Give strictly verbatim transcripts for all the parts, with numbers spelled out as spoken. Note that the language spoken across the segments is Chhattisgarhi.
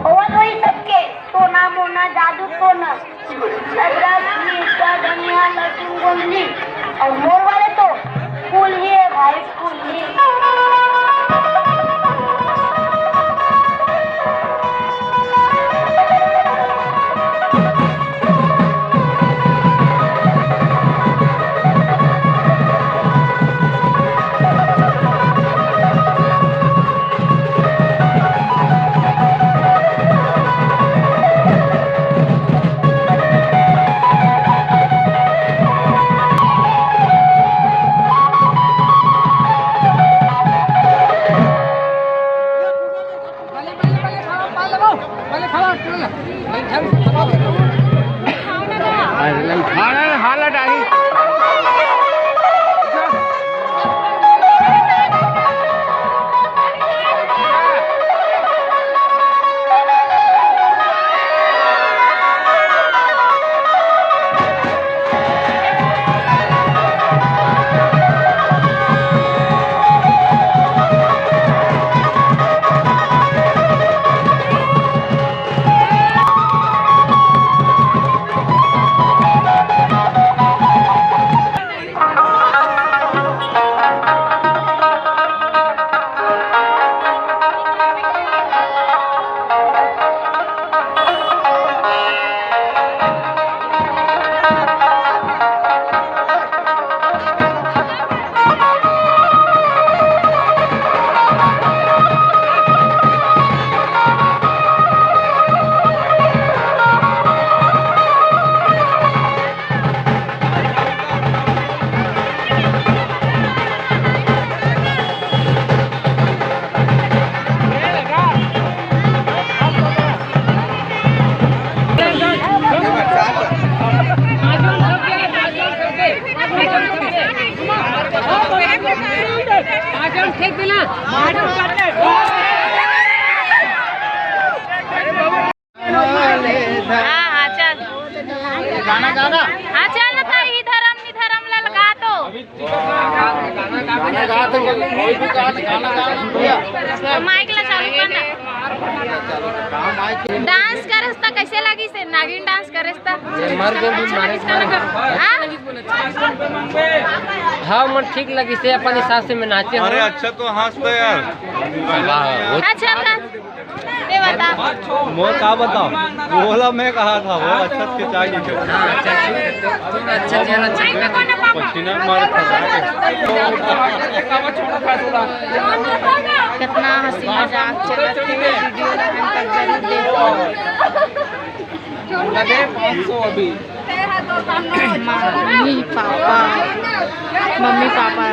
होवत होही सबके सोना मोना जादू टोना, अदरक, मिर्चा, धनिया, लहसुन, गोंदली, अउ मोर वाले तो फूल ही है भाई, फूल ही। हाँ, हाँ, चल। गाना, गाना। हाँ, चल ना, ताई, ही धरम, नी धरम ला लगा तो। गाना गा तो, कोई भी गा, गाना गा ना भैया। माइक ला चालू कर ना। कहाँ माइक? डांस करस त कैसे लगिस हे? नागिन डांस करस त? ये मर गए भी मारे। हाँ? हाँ, मन ठीक लगिस हे, अपन हिसाब से मैं नाचे हूँ। अरे अच्छा तो हंस तो यार। वाह, बहुत अच्छा था। ये बता। मैं का बताऊं? वो वाला मैं कहा था, वो अच्छा खिंचा के गया। हाँ, अच्छा, अच्छा, अच्छा, अच्छा। पसीना मार खा। कितना हंसी मजाक चलत हे, वीडियो ला अंत तक जरूर देखो। लगे पाँच सौ अभी। Mummy papa, mummy papa.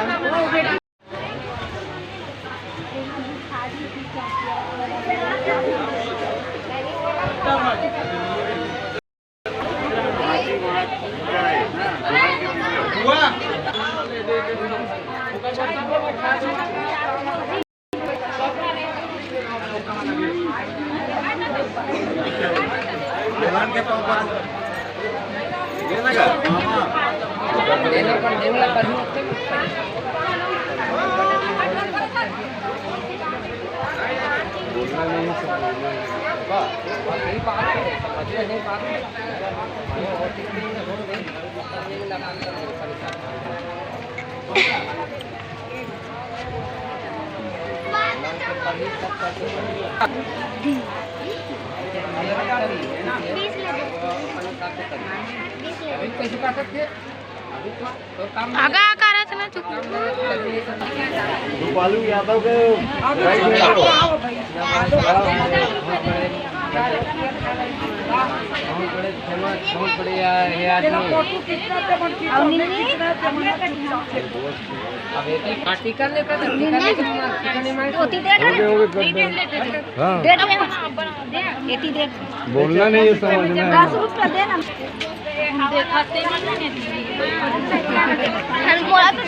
आगा करत ना चुप। रूपालू यादव के बहुत बड़े, बहुत बड़े, ये आदमी। अब एक ही पार्टी कर लेता था, टिकट लेके, टिकट नहीं मांगता। हाँ। दे दे। एती दे। बोलना नहीं है, समझना है। दस रुपया दे ना। हम बोला तो